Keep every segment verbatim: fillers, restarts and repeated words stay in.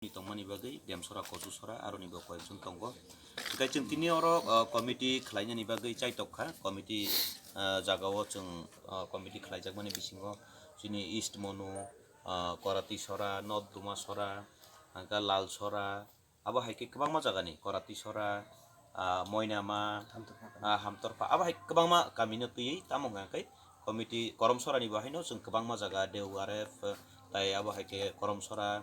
Ni tongmani bagwi Demsora, Kochusora, aroni bo koyekjon tongo. Hwnkhe chwng tini oro, ah, committee khlainani bagwi chaitok kha. Committee, ah, jagao chwng, ah, committee khlaijakmani bisingo chini East Monu, ah, Koratisora, North Dumasora, hwnkhe Lalsora, abo hai khe kwbangma jagani Koratisora, ah, Moinama, ah, Hamtorpha, abo hai kwbangma kamino twiwi tamo hwnkha khe committee Koromsorani bo haino chwng kwbangma jaga Deu R F, tai abo hai khe Koromsora,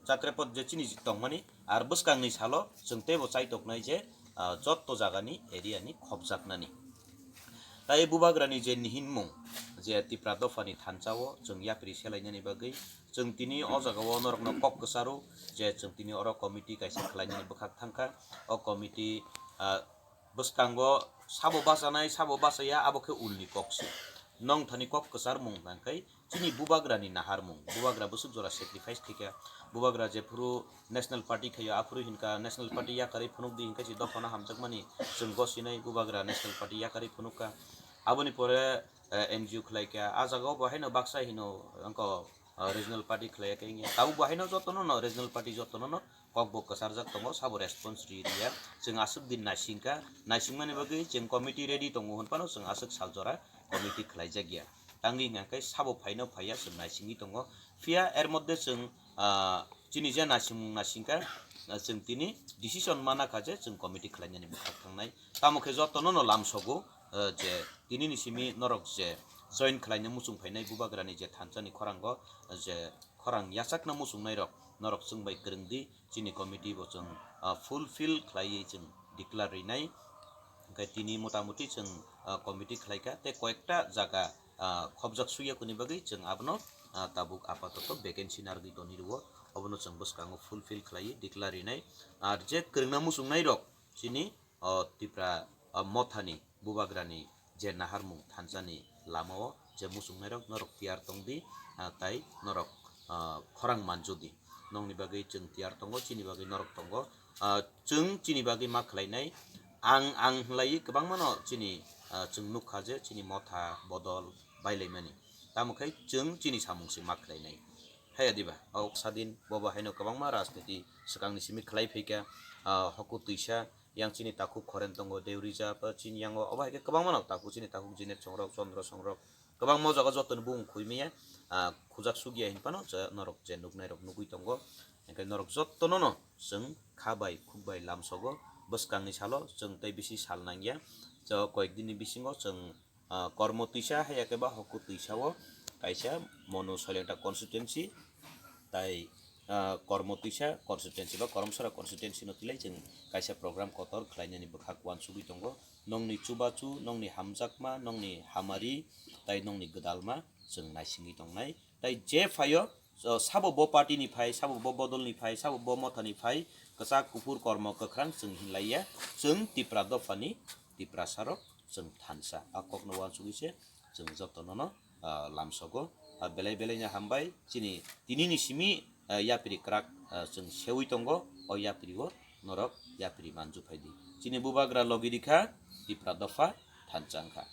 Chatrepot je chini tongmani, ar bwskangni salo chwng teibo chaitoknai je, ah, jotto jagani area ni khopjaknani. Tai bubagrani je nihinmung, je Tipra dophani thansa-o chwng yapri selainani bagwi, chwng tini o jagao norokno kok kwcharo je chwng tini oro committee kaisa khlainani bwkhak thangkha. O committee, ah, bwskango sabo bachanai, sabo bachaya, abo khe ulni kok se. Nongthani kok kwcharmung hwnkhe chini bubagrani naharmung, bubagra bwswk jora sacrifice khaikha, bubagra jephuru National Party khaio, aphuru hinkha National Party yakarwi phunukdi hinkhe si dophano hamjakmani chwng gosinai bubagra National Party yakarwi phunukha. Aboni pore, eh, N G O khlaikha, ah jagao bo haino baksa hino wngkha, ah, regional party khlaiya khe wngya. Tabuk bo haino jotono no regional party jotono no kok bo kwcharjak tongo, sabo response ri riya. Chwng aswk din naisingkha, naisingmani bagwi chwng committee ready tongo hwnphano chwng aswk sal jora committee khlaijakya. Tangwi hwnkha khe sabo phaino phaiya chwng naisingwi tongo. Phiya er moddhe chwng, ah, chini je naisingmung naisingkha, ah, chwng tini decision mana kha je chwng committee khlainani bwkhak thangnai. Tamo khe jotono no lamsogo, ah, je tinini simi norok je join khlaina muchung phainai bubagrani je thansani khorango, ah, je khorang yachakna muchungnairok norok chwng bai kwrwngdi. Chini committee bo chwng, ah, fulfill khlaiwi chwng declare rinai. Hwnkhe tini motamuti chwng, ah, committee khlaikha tei koyekta jaga, ah, khopjak suyakuni bagwi chwng abono, ah, tabuk apatoto vacancy narwgwi toni rwo, obono chwng bwskango fulfill khlaiwi declare rinai. Ar je kwrwngna muchungnairok chini, o Tipra, o mothani bubagrani je naharmung thansani lamao je muchungnairok norok tiyar tongdi, ah, tai norok, ah, khorang manjodi. Nokni bagwi chwng tiyar tongo, chini bagwi norok tongo. Ah, chwng chini bagwi ma khlainai, ang, ang hwnlaiwi kwbangmano chini, ah, chwng nukha je chini motha bodol bailaimani. Tamo khe chwng chini samung se ma khlainai. Haya diba, o sadin bobo haino kwbangma rajniti swkangni simi khlai phaikha, ah, hoku twisa, yang chini takhuk khoren tongo, Deurijap, chini yango, obo hai khe kwbangma no takhuk, chini takhuk Jinet Songrok, Chandra Songrok, kwbangma o jaga joto ni bumung khoi maya, ah, khujak sukya hinphano je norok je nuknai rok nugwi tongo, hwnkhe norok joto no no chwng kha bai khuk bai lamsogo, bwskang ni salo chwng tei bisi sal nangya, je o koyek din ni bisingo chwng, ah, kormo twisa haya khe ba hoku twisa o kaisa Monu Soilengta constituency, tai, ah, kormo twisa constituency ba Koromsora constituency no twilai chwng kaisa program kotor khlainani bwkhak uansugwi tongo. Nongni chubachu, nongni hamjakma, nongni hamari, tai nongni gwdalma chwng naisingwi tongnai. Tai je phaio, o, sabo bo party ni phai, sabo bo bodol ni phai, sabo bo motha ni phai, kwchak kuphur kormo kwkhrang chwng hinlaiya, chwng Tipra dophani Tiprasa rok chwng thansa. A kokno uansugwi se chwng joto no no, ah, lamsogo. Ah, belai belai no hambai chini tini ni simi, ah, yapri kwrak, ah, chwng sewi tongo, o yapri o norok yapri manju phaidi. Chini bubagra logi rikha Tipra dopha thansa wngkha.